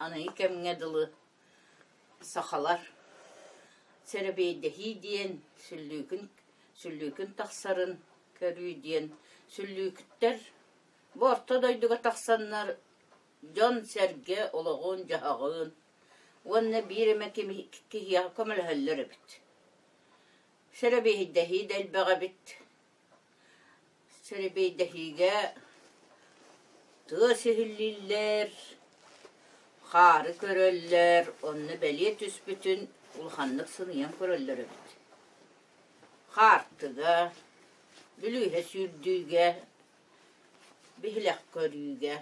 Аныгы кэмҥэ дылы сахалар сэрэбиэйдэһии диэн сүллүүкүн сүллүүкүн тахсарын көрүү диэн сүллүүкүттэр бу орто дойдуга тахсаннар дьон-сэргэ олоҕун-дьаһаҕын уонна биир эмэ киһиэхэ көмөлөһөллөр эбит. Сэрэбиэйдэһии да элбэх эбит. Сэрэбиэйдэһиигэ тыас иһиллииллэр, хаары көрөллөр, онно бэлиэ түспүтүн улаханнык сыныйан көрөллөр эбит. Хаартыга, бүлүүһэ сүүрдүүгэ, биһилэх көрүүгэ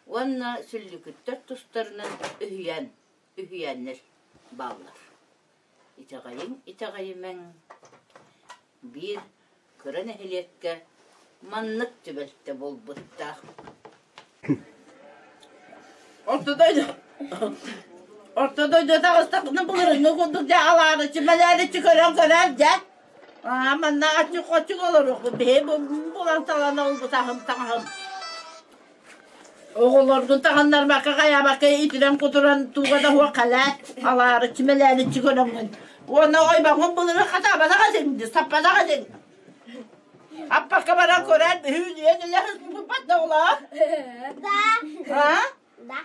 уонна сүллүкүттэр тустарынан үһүйээн үһүйээннэр бааллар. Итэҕэйиҥ, итэҕэйимэҥ, биир кыра нэһилиэккэ маннык түбэлтэ буолбуттаах. Орто дойду Орто дойду таҕыстахпына былырыыҥҥы курдук дьэ алаарыччы мэлээриччи көрөн көрөөр дьэ. Аа манна аччык-хоччук олоруохпут биһи булан талан ылбытаһым таҥаһым. Оҕолоргун таһыннарбакка хайаабакка итирэн-кутуран тууга да суох кэлээт, алаарыччы мэлээриччи көрөҥҥүн. Уонна ойбоҥҥун былыры хатаабатах этиҥ, саппатах этиҥ. Аппакка баран көрөн үһүнүйэн үлэһит да оҕолоор. Да. А? Да.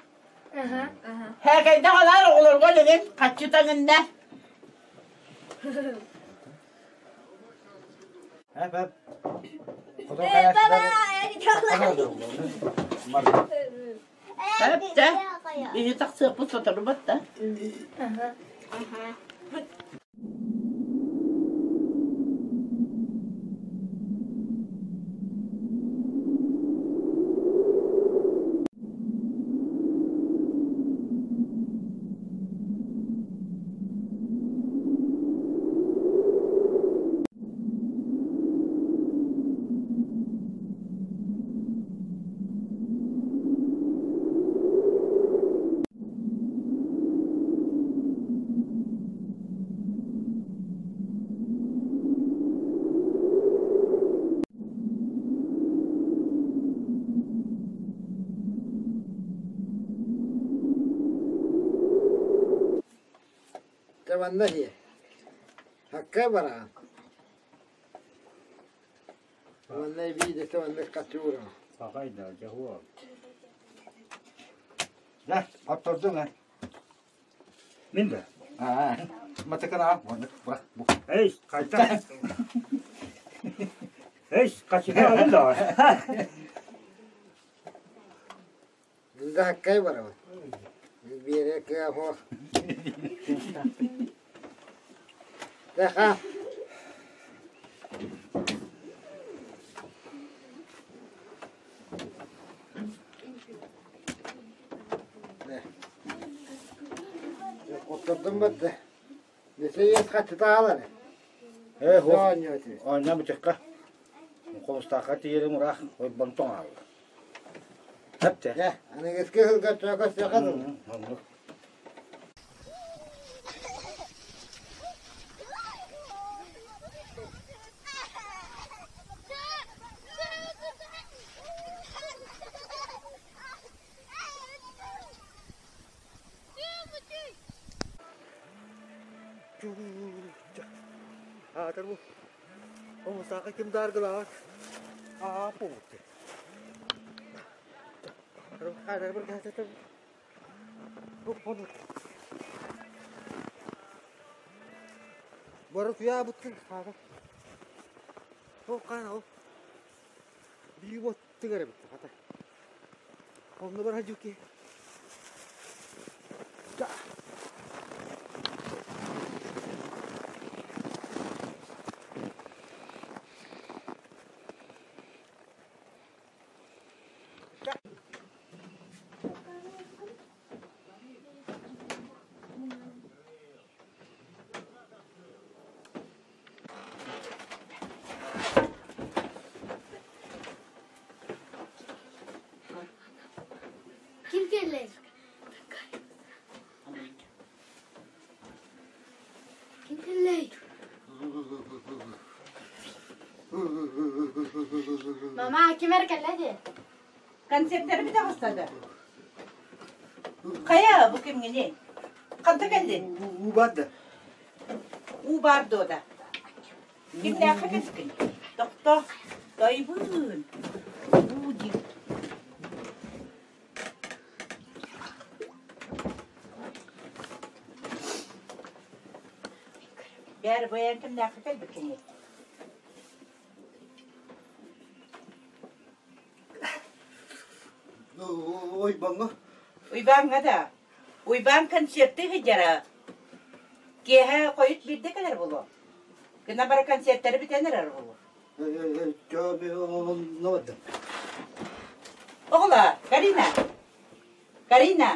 Һээкэйдэх алаар оҕолорго дэгин хаччы таҥынна. Эптэ, биһи тахсыахпыт сотору батта. Дьэ манна иһиэ. Хакка бараҕын. Манна эбии маннык хаччы Сахай да, дьэ Да, оттордуҥ эн. Мин да? Аа, матыкана бу. Эй, хайта. Эй, хаччыга да. Мин хаккай барабын. Биэрэ кыа Тэха. Оттордум бадда. Несейес хаччыта Ээ, оонньообутукка Холустаахха тиийэрим ыраах ойбонтон аалла. Эптэ. Аныгыскы сылга чөкөс Оннук. Аатар бу Омусаха ким дааргылаабат аа буолбут. Бары туйаабыттын хаата. Ол хаан ол биир уоттыгар эбит хата. Онно бар хадьуки. Ким кэллэй? Ким кэллэй? Мама, ким эр кэллэ дии? Концерттары бүтэ да? Хайа, бу кимҥиний? Ханта кэллин? Уу бар да. Уу бар дуо да? Кимнээххэ кэлбиккин? Тохтоо. Тойбуун. Уу диир. Бээр бэйэҥ кимнээххэ кэлбиккиний? Уйбаҥҥа. Уйбааҥҥа да? Уйбаан концертыы сылдьара. Киэһэ хойут биирдэ кэлэр буолуо. Гына бары концерттары бүтэн эрэр буолуо. Оҕолоор, Карина, Карина,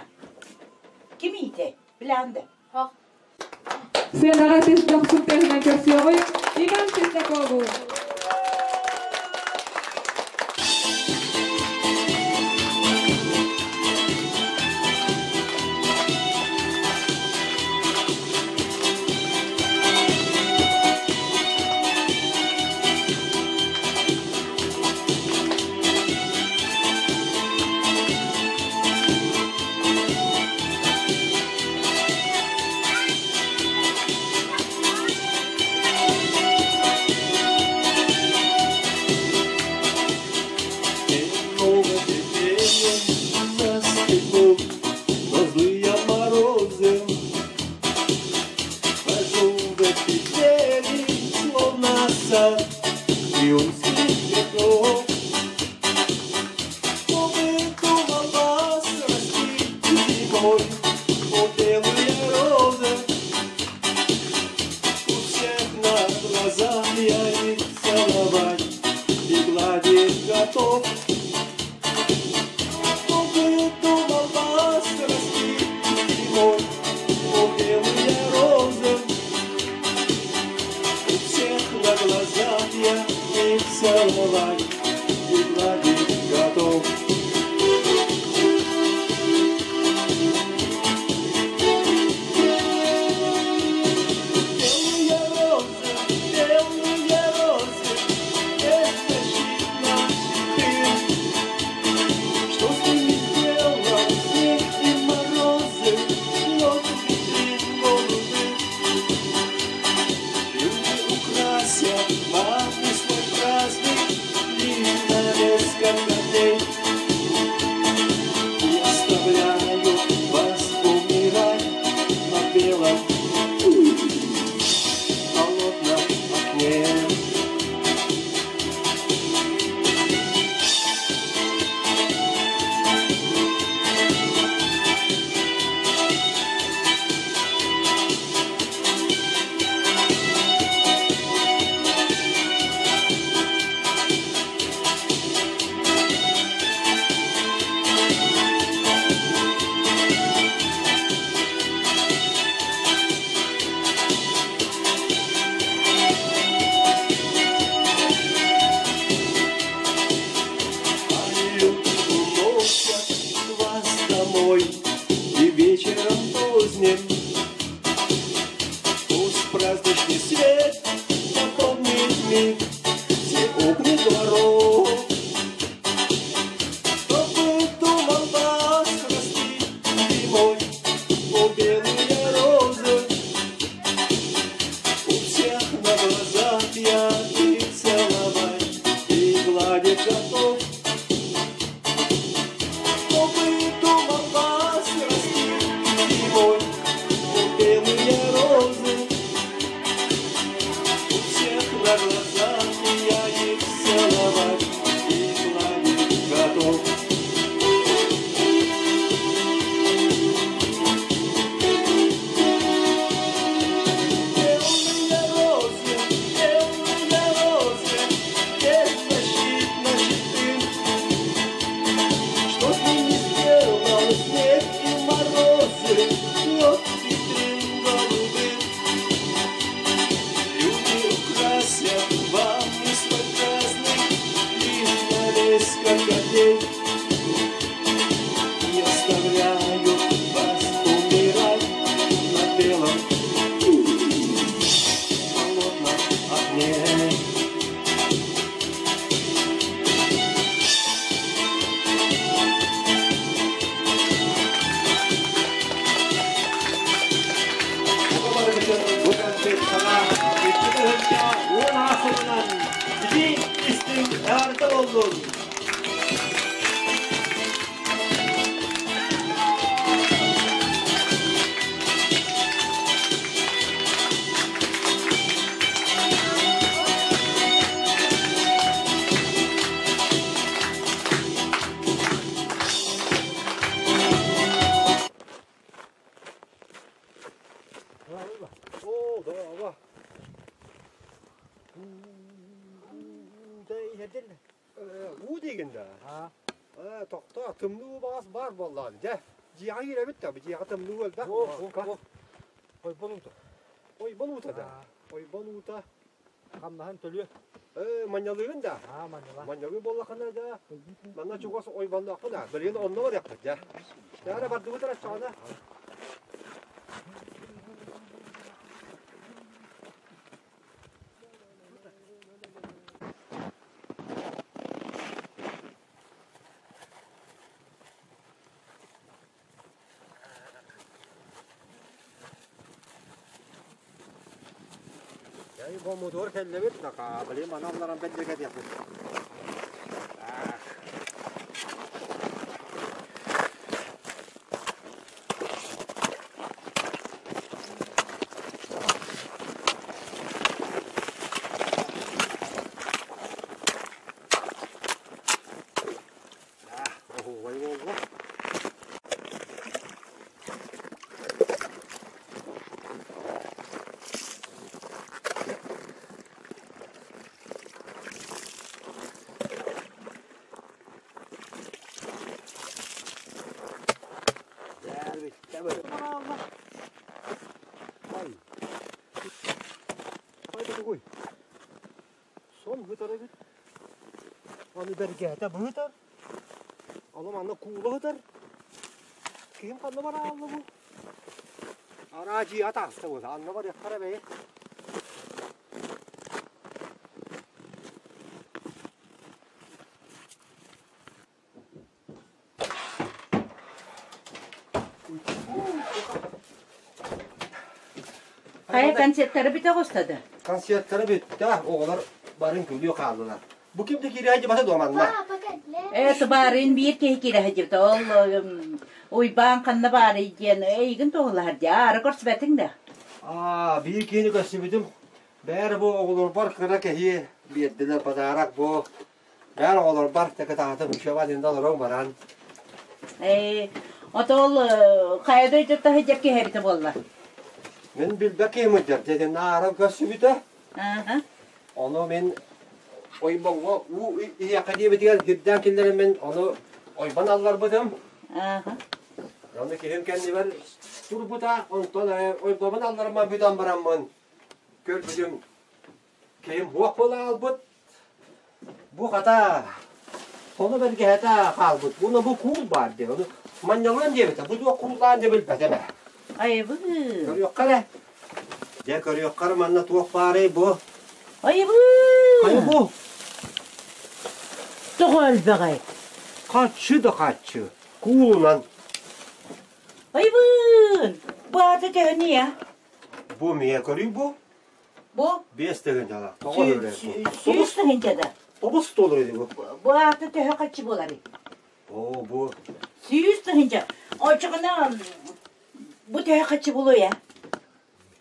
ким иитэ? Билэҕин да? Сыанаҕа тыс дохсун тыаһынан көрсүөҕү Иван Шестакову. Но злые морозы Хожу в эти двери, словно сад июньских ветров. Чтобы думал вас расти зимой, о, белые розы. У всех на глазах я их целовать и гладить готов. Чтобы думал вас расти зимой, о, белые розы. У всех на глазах я их целовать и гладить готов. буоллун! Уу диигин да? Ээ, тохтоо, тымныы убаҕас баар буоллаҕа дьэ. Дьиэҕэ киирэбит да, дьиэҕэ тымныы элбэх. Ойбон уута. Ойбон уута да? Ойбон уута. Хамнаһын төлүө. Ээ, манньалыыгын да? Аа, манньала. Манньалыы буоллаххына да, манна чугас ойбоннооххун аа, билигин онно барыахпыт дьэ. Дьэ, бардыбыт эрэ оччоҕуна. Бомудуор кэллэбит, блин, манан бэддэгэтиэхпит. Оһуобай буолла. Сон бытар эбит. Аны бэргээтэ быһытар. Ону манна куула сытар. Киһим ханна бар аалла бу? Араа дьиэҕэ таҕыста буолла. Анна барыаххара бэйэ. Хайа концерттары бүтэ оҕуста да? Концерттары бүттэ, оҕолор барын күлүү хааллылар. Бу ким да киирэ сылдьыбата дуо манна? Ээ, тыбаарыын биир киһи киирэ сылдьыбыта. Ол Уйбаан ханна баарый диэн эйигин туоһулаһар дии. Аара көрсүбэтиҥ да? Аа, биир киһини көрсүбүтүм. Бээрэ бу оҕолорбор кыра кэһии биэрдилэр подарок бу. Бээр оҕолорбор тэкэтаатым Шева динда олорон баран. Ээ, ото ол хайа дойдута сылдьар киһи эбитэ буолла? Мин билбэт киһим сылдьар дьэ аара көрсүбүтэ. Ааһа. Ону мин ойбоҥҥо уу иһиэххэ диэбитигэр сирдээн киллэрэммин ону ойбон алларбытым. Ааһа. Ону киһим кэннибэр турбута, онтон ойбомун алларымман бүтэн бараммын көрбүтүм киһим уох буола хаалбыт. Бу хата ону бэргэһэтэ хаалбыт. Уонна бу куул баар диэн. Ону манньалыан диэбитэ. Бу туох кууллаан диэ билбэтим ээ. Айыбы. Көрүөххэ эрэ. Дьэ көрүөххэ эрэ манна туох баарый бу? Айыбы. Хайа бу? Тоҕо элбэҕэй? Хаччы да хаччы. Куулунан. Айыбын! Баата төһөнүй а? Бу миэ көрүй бу. Бу? Биэс тыһыынчалаах. Тоҕо өлөрөр бу? Сүүс тыһыынча да? Тобус туолар ини бу. Бу аата төһө хаччы буоларый? Оо, бу. 100 тыһыынча. Оччоҕуна бу төһө хаччы буолуой а?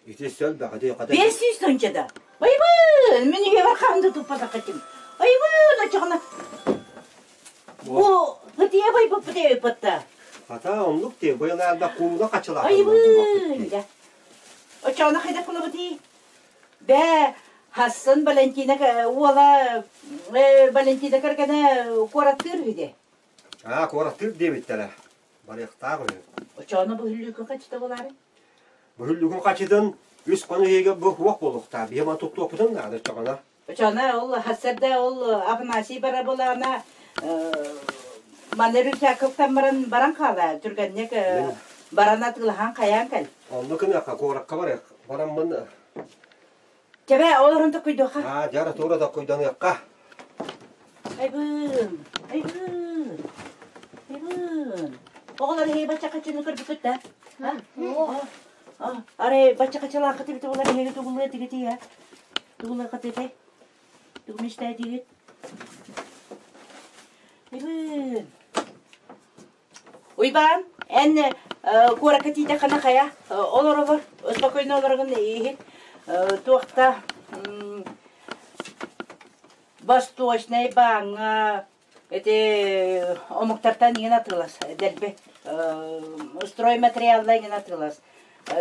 Ити сөл баҕа хата. 500 тыһыынча да? Айбын! Мин үйэбэр хаһан да туппатаххытым. Айбын, оччоҕуна бу ытыйа байбыппыт эбиппытта. Хата оннук дии. Быйыл элбэх куула хачылаах. Айбын! Дьэ. Оччоҕуна хайдах гынабытый? Бээ, Хассын Валентина уола Валентина кэргэнэ куораттыыр үһү дии. Аа, куораттыыр диэбиттэрэ. Барыахтаах үһү. Оччоҕуна бу үһүллүүкүн хачыта буолаары? Бу үһүллүүкүн хачытын үс хонук иһигэр бу уох буолуохтаах. Биһи маны туттуохпутун наада оччоҕуна. Оччоҕуна ол хассарда ол Афанасий бара буолаҕына маны Рюкзаковтан баран баран хаала. Түргэнник баран атыылаһан хайаан кэл. Онно гыныахха, куоракка барыах. Бараммын Чэбэ, олорон токуйдуохха. Аа, дьара тура токуйданыахха. Айбын, айбын, айбын. Оҕолор эһиги бачча-хаччыны көрбүккүт да? Арай бачча-хаччалааххыт эбитэ буолар эһиги тугулуа тигитий, а? Тугулуоххут этэй? Тугу мечтаете? Уйбаан, эн куоракка тиийдэххинэ хайа, олоробор, спокойно олорогун иһит, туохта Восточнай бааҥҥа ити омуктартан иҥин атыылас, дэлби стройматериалла иҥин атыылас.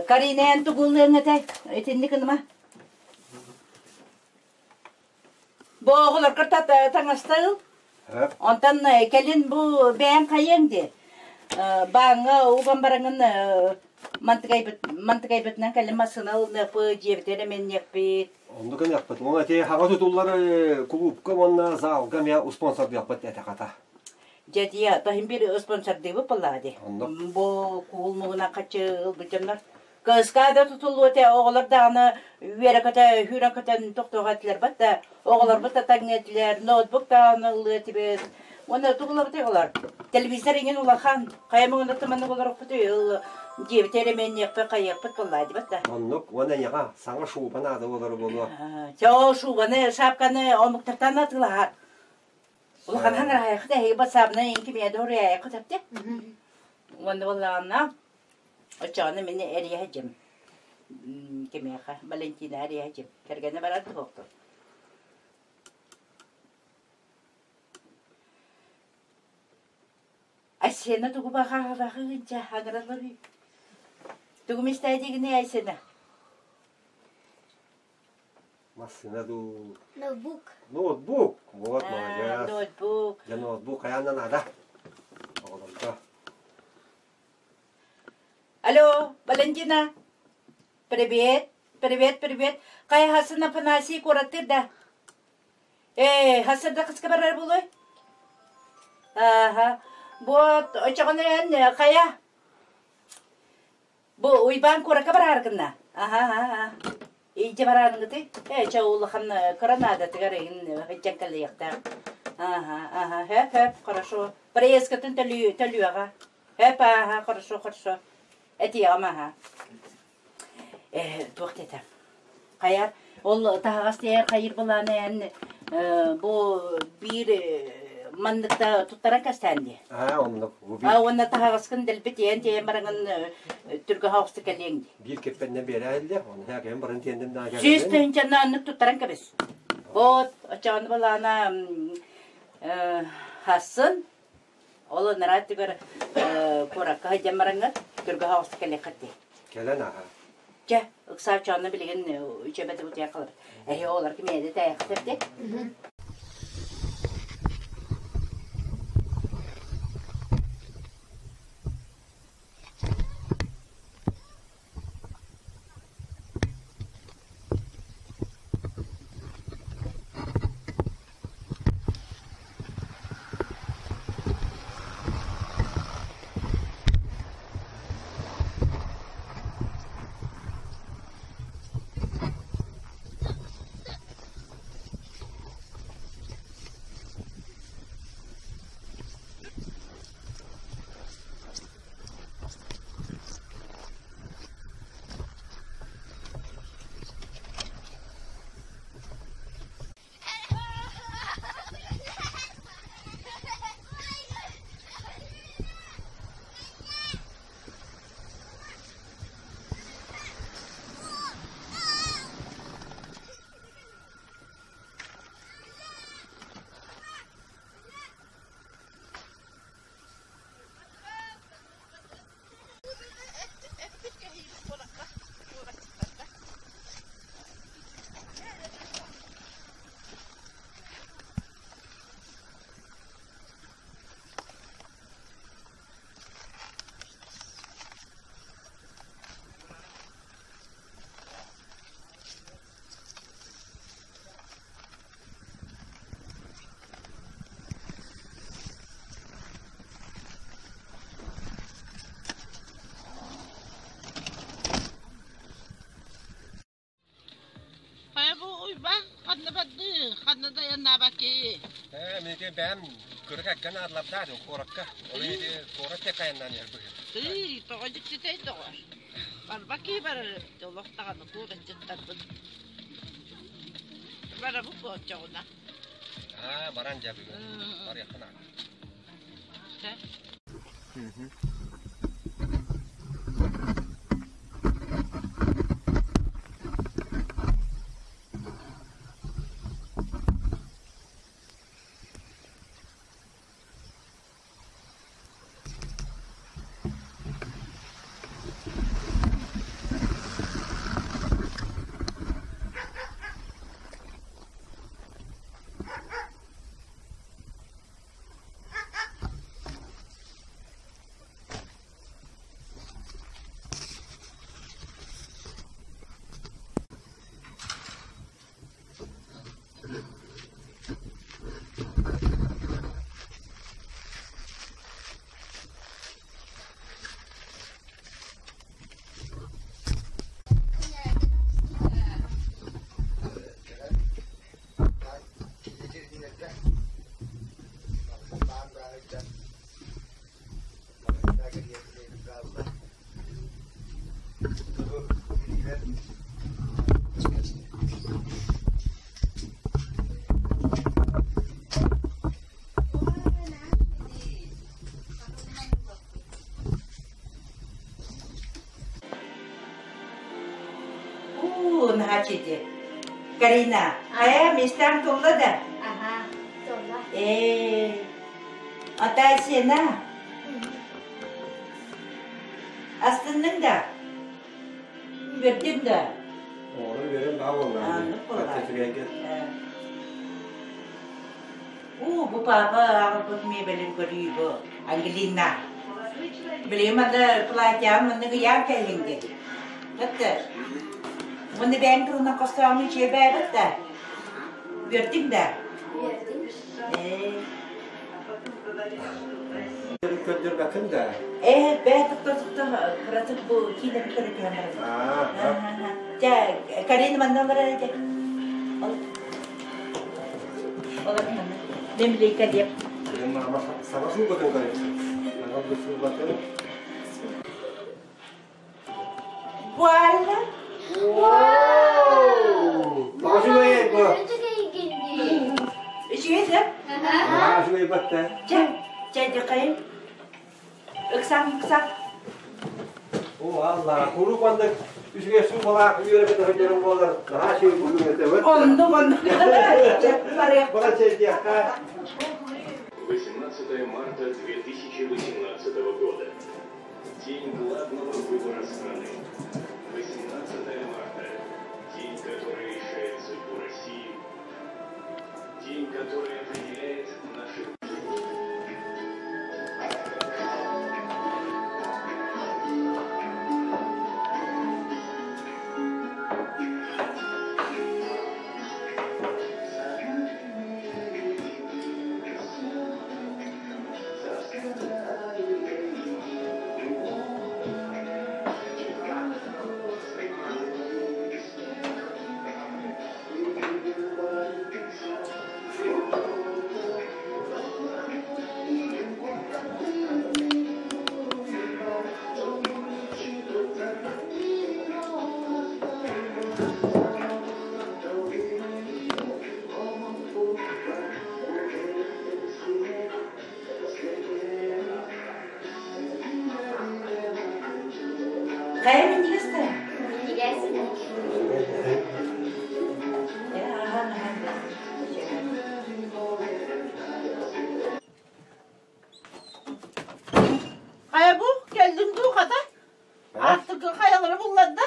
Карина эн тугуллуоҥ этэй? Итинник ыныма. Бу оҕолоргор таҥаста ыл. Онтон кэлин бу бэйэҥ хайыаҥ дии. Бааҥҥа уган бараҥын мантыкайбытынан кэлин массыына ылыныахпыт, дьиэбитигэр эмэнниэхпит. Оннук гыныахпыт. Уонна ити хаҥа тутуллар кулуупка уонна залга эмиэ успуонсардыахпыт этэ хата. Дьэ дьиэ, тоһин бир спонсордыыбыт буоллаҕа дии. Бу куул муҥунан хаччы ылбыт дьоннор. КСК да тутуллуо этэ, оҕолор даҕаны үөрэ-көтө, сүүрэн-көтөн тохтуох этилэр бат да, оҕолорбут да таҥныа этилэр, ноутбук даҕаны ылыа этибит. Уонна тугулабытай оҕолор? Телевизор иҥин улахан, хайа муҥунан маннык олорохпутуй, ыл дьиэбит эрэмиэнниэхпит, хайыахпыт буоллаа дибат да. Оннук, уонна эйиэхэ саҥа шуба наада буолара буолуо. Чэ, ол шубаны, шапканы омуктартан атыылаһар. Улахан хаҥыраһайахыт эһиги батсаабынан инки миэдэ уруйаайаххыт эпти. Уонна буоллаҕына, Оччоҕуна мин эрийэ сылдьым кимиэхэ Валентина эрийэ сылдьым кэргэнэ барар дуоктур Айсена тугу баҕаҕыгынча аҥыраллар тугу мечтаете Айсена Массыына дуу? Ноутбук. Ноутбук. Вот, молодец. Ноутбук. Дьэ, ноутбук хайаан да наада. Оҕолорго. Алло, Валентина. Привет, привет, привет. Хайаһасын Афанасий куораттыыр да? Ээ, хасырда кыска барар буолуой? Ааха. Вот, очоҕун эн хайа? Бу Уйбаан куоракка бараары гынна. Аха, аха. Илдьэ бараарыҥҥытый? Ээ, чэ, улахан кыра наадатыгар иһин сылдьан кэлиэхтээх. Аха, аха, хөп, хөп, хорошо. Проездкатын төлүөҕэ. Хөп, аха, хорошо, хорошо. Этиэҕим, аха. Э, туох диэтэ? Хайа, ол таһаҕас тиэйэр хайыыр былааны эн бу биир манныкта туттаран кэстээн дии. Аа, оннук. А уонна таһаҕаскын дэлби тиэйэн-тиэйэн бараҥын түргэ соҕустук кэлиэҥ дии. Биир кэппэннэн биэрээһиллэ, оны кэм баран тиэндим да 100 тыһыынчаны оннук туттаран кэбис. Вот, оччоҕуна былаана хассын, ол ынараа түгэр куоракка сылдьан бараҥҥыт түргэ соҕустук кэлиэххит дии. Кэлэн аха. Чэ, ыксаа чоонно билигин үчүгэйдик утуйа халабыт. Эһи оҕолор кимиэдэ тээхтэр дии. Хайа бу Уйбаан ханна бардыы, ханна да айаннаабаккый? Ээ, мин ити бэйэм кырык эккэн аадылардаах куоракка. Ол ити куорат диэки айаннаан иһэр быһыы. Тыый, тоҕо дьиктитэй тоҕо? Барбат киһи барар эбит, олох даҕаны куораччыттарбын. Барабыт буолчаҕына. Аа, баран дьэ бүгүн. Барыахха наада. Уу, наһаа чиди. Карина, хайа местам тулла да? Ага, туолла. Ээ, атай сена. Астынныҥ да? Үөрдүҥ да? Оҕолор үөрэн баа буолла. Ааннык буолла. Үчүгэйгэ. Уу, бу папа аҕалбыт мебелин көрүү бу. Ангелина. Билигин манна платьям маннык ыйаан кэллиҥ дии. Бэтте. Уонна бэйэҥ тылынан хостооммун чиэбээбит да. Үөрдүҥ да? Үөрдүм. Ээ. Көрдөрбөккүн да? Ээ, бээ тохто тохто кыратык бу киинэбин көрө түһэн барабын. Дьэ, Карина манна олорор этэ. Олор манна. Демлейка диэп. Саҥа суубатын көрөбүн. Саҥа суубатын. Вуаля! Үчүгэй бу. Үчүгэй да? Үчүгэй батта. Чэ, чэ, дьахайым. Ыксаң, ыксаң. О, Алла, куруук маннык үчүгэй суубалаах үөрэ көтө буолар. Наһаа үчүгэй буолуо этэ. Оннук, оннук. Чэ, барыах. Бара чэйдиэххэ. 18 марта 2018 года. День главного выбора страны. 18 марта. День, который решает судьбу России. День, который определяет наши Хайа минньигэс да? Минньигэс. Э, аһаан, аһаан. Хайа бу кэллиҥ дуу хата? Аартыкка хайалара булларда?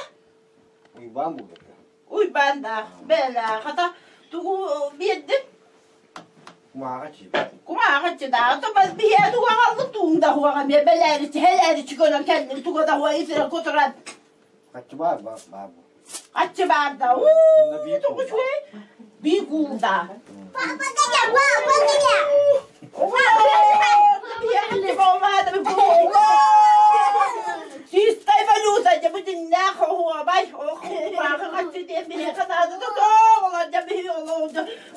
Уйбаан булбута. Уйбаан да, бээлээ хата тугу биэрдин? Кумааҕы чип. Кумааҕыччы да, то бас биһиэ туга хаалбыт тууҥ да хуаҕа миэ бэлээриччи хэлээриччи көрөн кэллим туга да хуа итирэн кутуран Хаччы баар баар баар бу. Хаччы баар да, уу тугу үчүгэй бии куурда. Папа кэлэ, папа кэлэ. Чистай валюта, дьэ бу дьиҥнээх оһуобай, кумааҕы хаччы диэн биһиэхэ наада да суох, олор дьэ биһи олох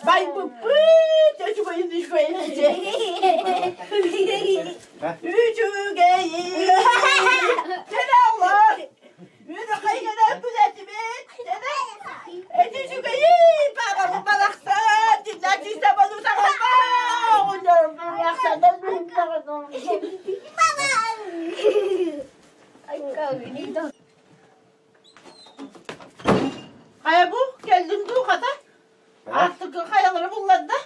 байбыппыт, үчүгэйин үчүгэйин үчүгэйин. Чэ олор, үөрэ хайгана күлэтибит, эти үчүгэйин, папа барахсан, дьиҥнээх чистай валюта Папа. Хайа бу кэллиҥ дуу хата? Аартыкка хайалара булларда?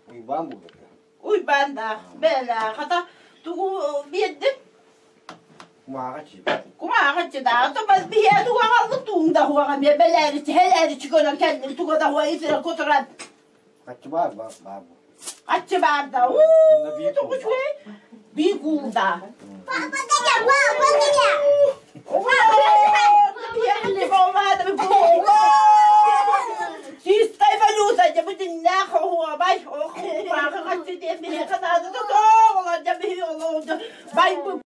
Уйбаан булларда. Уйбаан да, бэйэлээх хата тугу биэрдиҥ? Кумааҕы чип. Кумааҕы чыдаа, то бас биһиэ туга аҕаллык тууҥ да хуаҕа эмиэ бэлээричи, хэлээричи көрөн кэллим туга да хуа итирэн кутуран. Хаччы баар, баар, баар. Хаччы баар да, уу, тугу үчүгэй? Биир куулда. Папа, папа, Чистай валюта, дьэ бу дьиҥнээх оһуобай, оһуобай, хаччы диэн биһиэхэ наада да тоҕолор, дьэ биһи олоҕу байбыт.